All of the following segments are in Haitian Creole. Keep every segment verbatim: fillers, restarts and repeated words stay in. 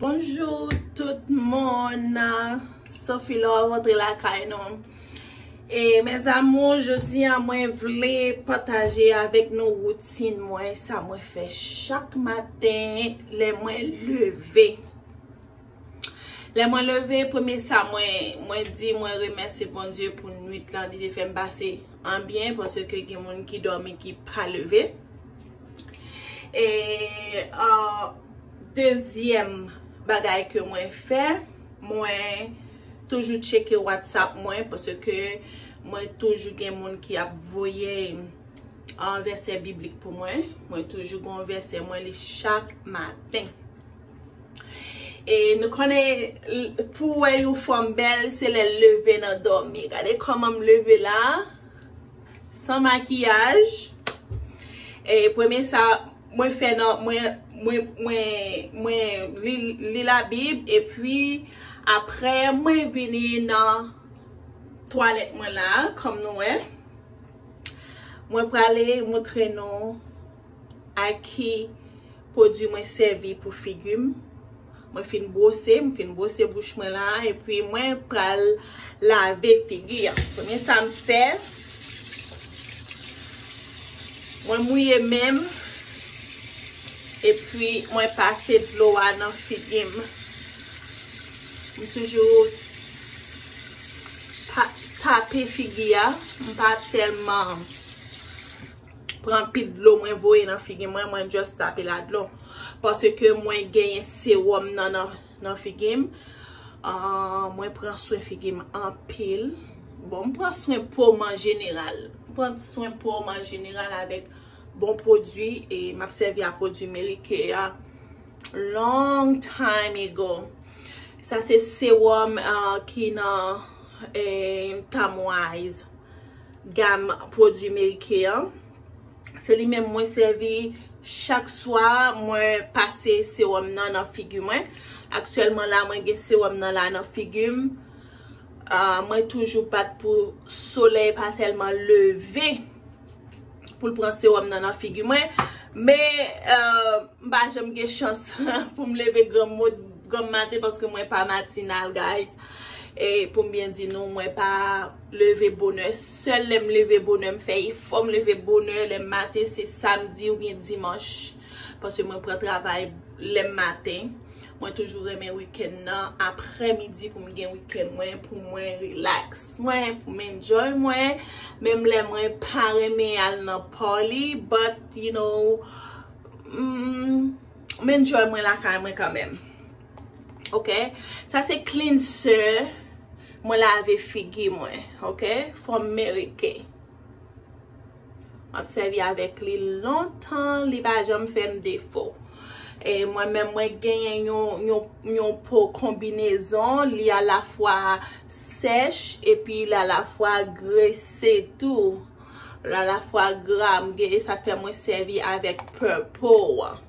Bonjou tout moun. Sophie Laure rantre lakay nou. E mes amours, jodi a mwen vle pataje avèk nou woutin mwen, sa mwen fè chak maten lè mwen leve. Lè mwen leve, premye sa mwen, mwen di, mwen remèsye Bondye pou nwit lan, li te fè m pase an byen, paske gen moun ki dòmi ki pa leve. E, uh, dezyèm bagay ke mwen fè, mwen toujou tcheke WhatsApp mwen, paske mwen toujou gen moun ki ap voye, uh, vèsè biblik pou mwen. Mwen toujou gen yon vèsè mwen li chak maten. E nou konnen, l-, pou wè yon fanm bèl, se lè l leve nan dòmi. Gade kòman m leve la, san makiyaj. E premye sa mwen fè nan, mwen, mwen, mwen, mwen li, li Labib, epi apre mwen vini nan twalèt mwen la, kòm nou wè. Mwen prale montre nou a ki pwodui mwen sèvi pou figi m. Mwen fin bwose, mwen fin bwose bouch mwen la, epi mwen pral lave figi a. Premye sa m fè, mwen mouye men m, epi mwen pase dlo a nan figi m. M toujou ta-, tape figi a, m pa tèlman pran anpil dlo mwen voye nan figi mwen, mwen just tape la dlo. Paske mwen genyen sewòm nan, nan, nan figi m. Ah, mwen pran swen figi m anpil. Bon, m pran swen po m an jeneral. M pran swen po m an jeneral avèk bon pwodui e m ap sèvi a pwodui Mary Kay a long time ago. Sa se sewòm, ah, ki nan, eh, Tamwise gam pwodui Mary Kay an. Se li menm mwen sèvi chak swa, mwen pase sewòm nan nan figi mwen. Aktyèlman la, mwen gen sewòm nan la nan figi m. Ah, mwen toujou bat pou solèy pa tèlman leve pou l pran sewòm nan nan figi mwen. Men, euh, m pa janm gen chans pou m leve granm-, granm maten paske mwen pa matinal, guys. E pou m byen di nou, mwen pa leve bonè. Sèl lè m leve bonè, m fè efò m leve bonè lè m maten, se samdi oubyen dimanch. Paske mwen pran travay lè m maten. Mwen toujou renmen wikenn nan, aprè midi pou m gen wikenn mwen, pou mwen relax mwen, pou m enjoy mwen. Menm lè mwen pa renmen al nan party, but, you know, mm, m enjoy mwen lakay mwen kanmenm. Ok? Sa se cleanser. Mwen lave figi mwen. Ok? From Mary Kay. M ap sèvi avèk li lontan, li pa janm fè m defo. E mwen menm, mwen genyen yon, yon, yon po konbinezon, li alafwa sèch, epi li alafwa grese tou. Li alafwa gra, m gen, e sa k fè mwen sèvi avèk Purple an.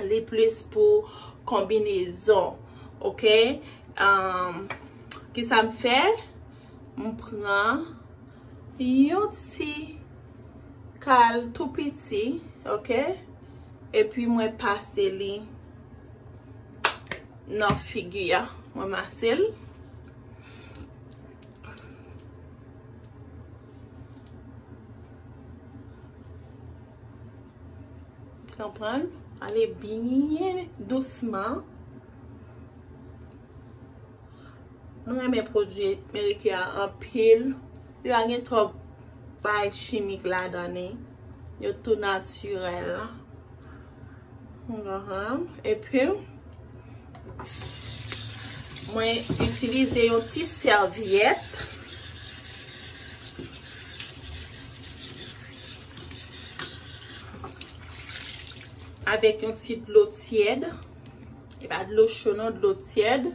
Li plis pou konbinezon, ok? Um, kisa m fè? M pran yon ti kal tou piti, ok? Epi mwen pase li nan figi a. Mwen mase l. Konprann? Ale byen dousman. Mwen renmen pwodui Mary Kay a anpil. Yo pa gen twòp bagay chimik ladan li. Yo tou natirèl. Epi, mwen itilize yon ti sèvyèt avèk yon ti dlo tyèd. E pa dlo cho non, dlo tyèd.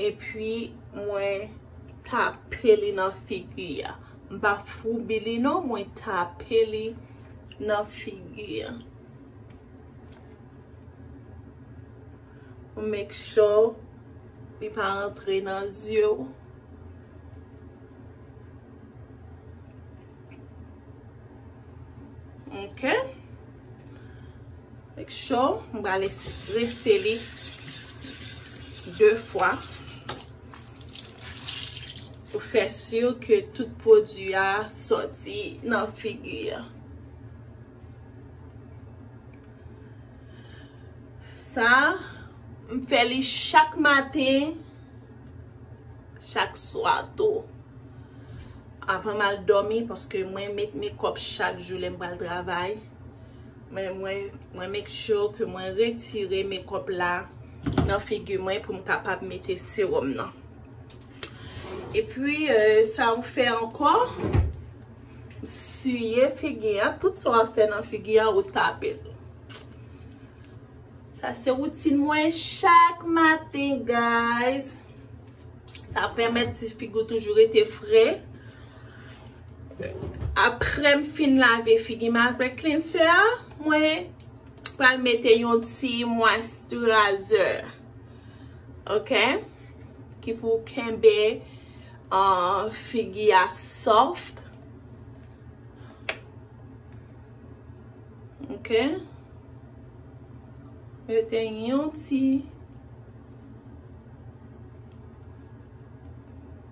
Epi mwen tape li nan figi a. M pa foubi li non, mwen tape li nan figi a. Mwen make sure li pa rantre nan zye w. Ok. Make sure, m prale rese li de fwa pou fè si ke tout pwodui a sòti nan figi a. Sa, m fè li chak maten, chak swa tou. Avan m al dòmi, paske mwen met makeup chak jou lè m pral travay. Men mwen, mwen make sure ke mwen retire makeup la nan figi mwen pou m kapab mete sewòm nan. Epi, euh, sa ou fè ankò, siye figi a, tout sa w ap fè nan figi a, ou tape l. Sa se woutin mwen chak maten, guys. Sa pèmèt ti figi w toujou rete fre. Apre m fin lave figi m avèk cleanser a, mwen pral mete yon ti moisturizer. Ok? Ki pou kenbe, uh, figi a soft. Ok? Mete yon ti.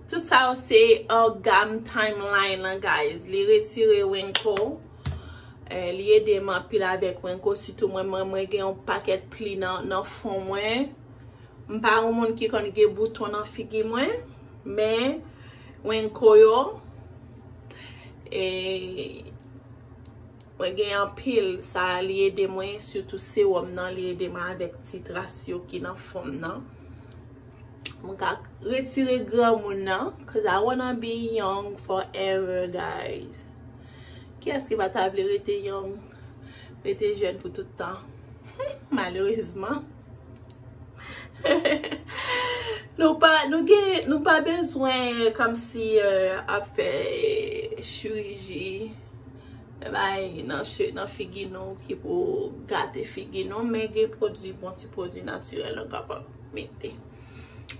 Tout sa yo se Orgam Timeline lan, guys. Li retire wrinkle. Eh, li ede m anpil avèk wrinkle. Sitou mwen, mwen, mwen gen yon pakèt pli nan, nan fon mwen. M pa yon moun ki konn gen bouton nan figi mwen, men wrinkle yo, e, mwen gen anpil. Sa li ede mwen, sitou sewòm nan, li ede mwen avèk ti tras yo ki nan fon m nan. Mwen ka retire granmoun nan, 'cause I wanna be young forever, guys. Kiyès ki pa ta vle rete young, rete jèn pou tout tan? Malerezman. Nou pa, nou gen, nou pa bezwen kòmsi, euh, ap fè chiriji, bay nan che-, nan figi nou ki pou gate figi nou, men gen pwodui, bon ti pwodui natirèl nou kapab mete.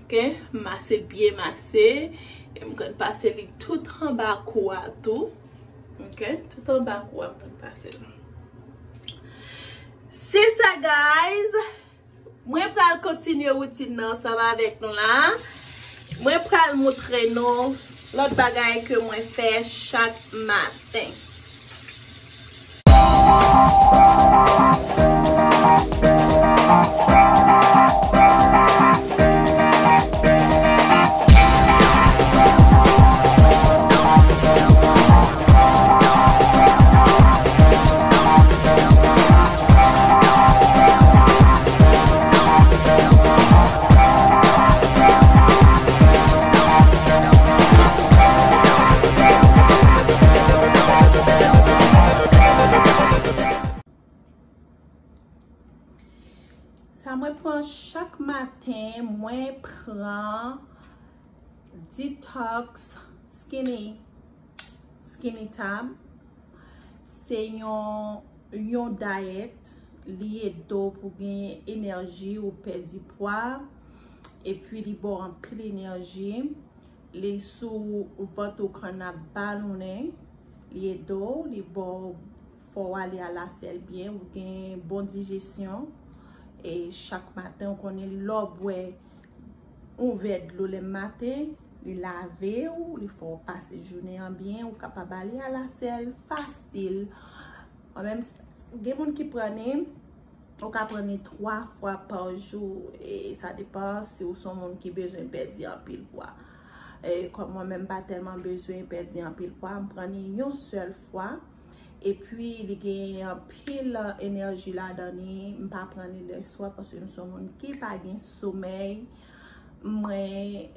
Ok, m mase l byen mase, e m konn pase li tout anba kou a tou. Ok, tout anba kou a m konn pase l. Se sa, guys. Mwen pral kontinye woutin nan ansanm avèk nou la. Mwen pral moutre nou lòt bagay ke mwen fè chak maten. Sa mwen pran chak maten, mwen pran Detox Skinny, Skinny Tab. Se yon, yon dayèt, li ede w pou gen enèji, ou pèdi pwa, epi li ba w anpil enèji. Li sou vant ou kan ap balonnen, li ede w, li ba w, fè w ale alasèl byen, ou gen bon dijesyon. E chak maten, ou konnen lè w bwè yon vè dlo lè maten, li lave w, li fè w pase jounen an byen, ou kapab ale alasèl fasil. Mwen menm, gen moun ki pran li, ou ka pran li twa fwa pa jou, e sa depan si w se yon moun ki bezwen pèdi anpil pwa. E kòm mwen menm pa tèlman bezwen pèdi anpil pwa, m pran li yon sèl fwa. Epi, li gen anpil enèji ladan li. M pa pran li lèswa paske m se yon moun ki pa gen somèy. Mwen,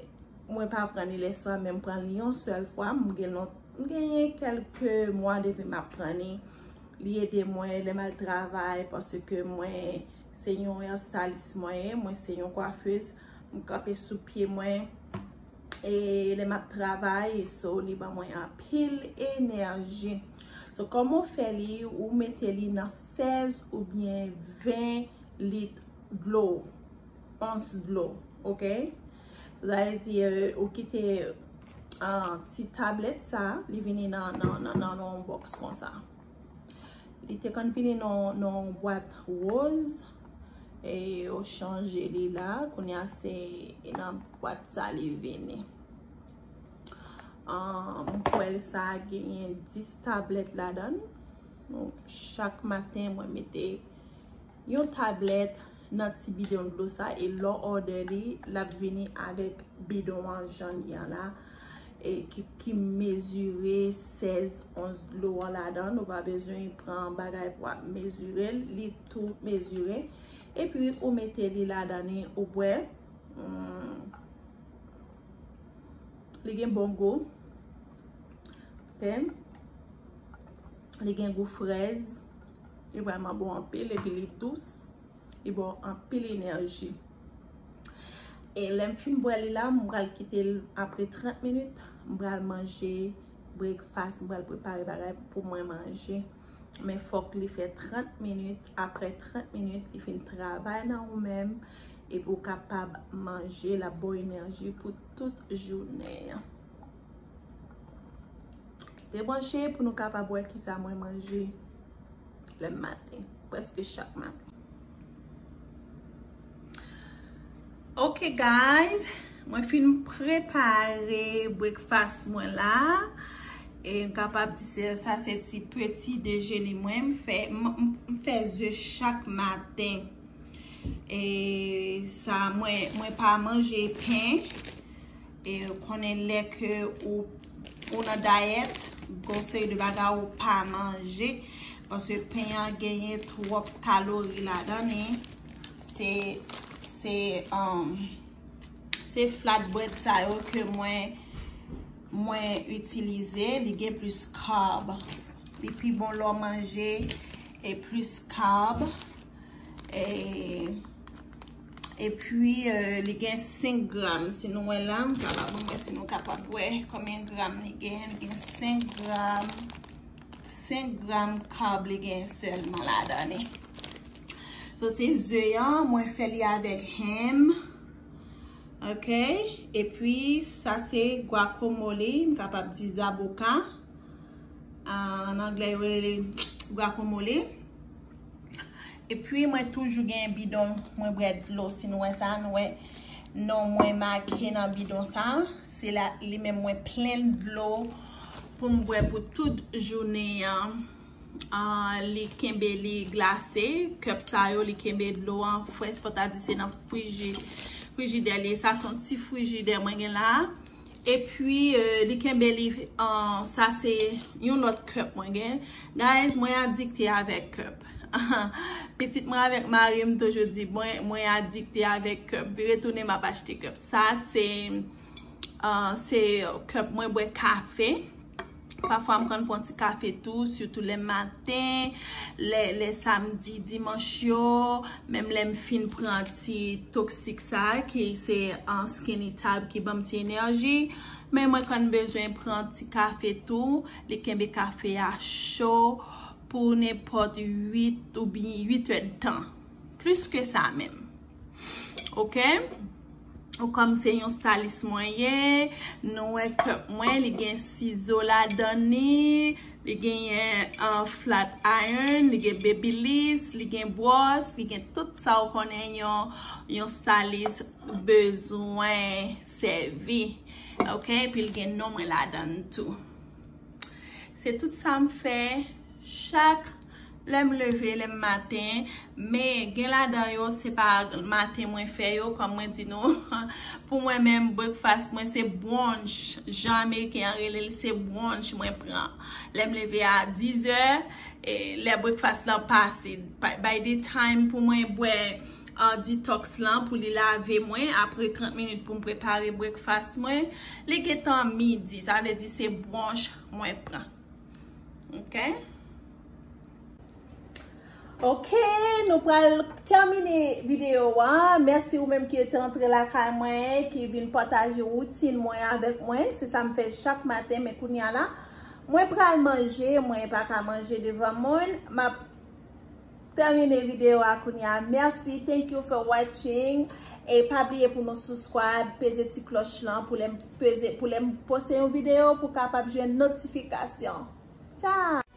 mwen pa pran li lèswa, men m pran li yon sèl fwa. M gen lon-, m genyen kèlke mwa depi m ap pran li. Li ede mwen lè m al travay paske mwen se yon hairstylist mwen ye, mwen se yon coiffeuse. M kanpe sou pye mwen. E lè m ap travay, so li ban mwen anpil enèji. So, kòman w fè li? Ou mete li nan sèz oubyen ven lit dlo, ons dlo, ok? So, sa vle di, euh, ou kite, ah, ti tablèt sa, li vini nan, nan, nan, nan, nan yon bòks konsa. Li te konn vini nan, nan yon bwat woz. E yo chanje li la, kounye a se nan bwat sa li vini. Ahn, m kwè sa genyen dis tablèt ladan l. Donk, chak maten, mwen mete yon tablèt nan ti bidon dlo sa, e lè w òdè li, l ap vini avèk bidon an jan l ye a la, e ki, ki mezire sèz ons dlo an ladan l. Ou pa bezwen pran bagay pou ap mezire l, li tou mezire. Epi ou mete li ladan li, ou bwè. Hmm. Li gen bon gou. Ok. Li gen gou frèz. Li vrèman bon anpil, epi li dous. Li ba w anpil enèji. E lè m fin bwè li la, m pral kite l apre trant minit. M pral manje breakfast, m pral prepare bagay pou mwen manje. Men fòk li fè trant minit. Apre trant minit, li fin travay nan ou menm. Epi w kapab manje, l ap ba w enèji pou tout jounen an. Te branche pou nou kapab wè kisa mwen manje lè maten, prèske chak maten. Ok, guys, mwen fin prepare breakfast mwen la. E m kapab di se, sa se ti peti dejene mwen. M fè, m, m, m fè ze chak maten. E sa, mwen, mwen pa manje pen. E konnen lè ke ou, ou nan dayèt, gon seri de bagay ou pa manje. Paske pen an genyen twòp kalori ladan li. Se, se, um, se flatbread sa yo ke mwen, mwen itilize. Li gen plis carb. Li pi bon lè w manje e plis carb. E, epi, eh, li gen senk gram. Si nou wè la, m kapab, mwen wè si nou kapab wè konbyen gram li gen. Li gen senk gram. Senk gram carb li gen sèlman ladan li. So, se ze an, mwen fè li avèk ham. Ok? Epi, sa se guacamole, m kapab di zaboka. Ah, an anglè, yo rele guacamole. Epi, mwen toujou gen bidon, mwen bwè dlo. Si nou wè sa, nou wè non mwen make nan bidon sa. Se la, li menm mwen plen dlo pou m bwè pou tout jounen an. Ah, li kenbe li glase. Cup sa yo, li kenbe dlo an frèch. Fò ta di se nan friji-, frijidè li ye. Sa se yon ti frijidè mwen gen la. Epi, eh, li kenbe li, ah, sa se yon lòt cup mwen gen. Guys, mwen adikte avèk cup. Pitit mwen avèk mari m toujou di, mwen, mwen adikte avèk cup. Vire tounen, m ap achte cup. Sa se, ah, se cup mwen bwè kafe. Pafwa m konn pran ti kafe tou, sitou lè maten, lè, lè samdi, dimanch yo, menm lè m fin pran ti toksik sa, ki se, ah, Skinny Tab ki ban m ti enèji. Men mwen konn bezwen pran ti kafe tou, li kenbe kafe a cho pou nenpòt uit oubyen uit èdtan. Plis ke sa menm. Ok? Ou kòm se yon stylis mwen ye, nou wè cup mwen, li gen sizo ladan li, li genyen, ah, flat iron, li gen babyliss, li gen bwòs, li gen tout sa ou konnen yon, yon stylis bezwen sèvi. Ok? Epi l gen non mwen ladan l tou. Se tout sa m fè chak lè m leve, lè m maten. Men gen ladan yo, se pa maten mwen fè yo, kòm mwen di nou. Pou mwen menm, breakfast mwen se brunch. Jan Ameriken an rele l, se brunch mwen pran. Lè m leve a dizè, e lè breakfast lan pase, by, by the time pou mwen bwè, ah, detox lan, pou li lave mwen, apre trant minit pou m prepare breakfast mwen, li gentan midi. Sa vle di se brunch mwen pran. Ok? Ok, nou pral tèmine videyo a. Mèsi ou menm ki te antre lakay mwen, ki vin pataje woutin mwen avèk mwen. Se sa m fè chak maten, men kounye a la, mwen pral manje, mwen pa ka manje devan moun. M ap tèmine videyo a kounye a. Mèsi, thank you for watching. E pa bliye pou nou subscribe, peze ti klòch lan pou lè m peze, pou lè m poste yon videyo pou kapab jwenn notifikasyon. Tchao!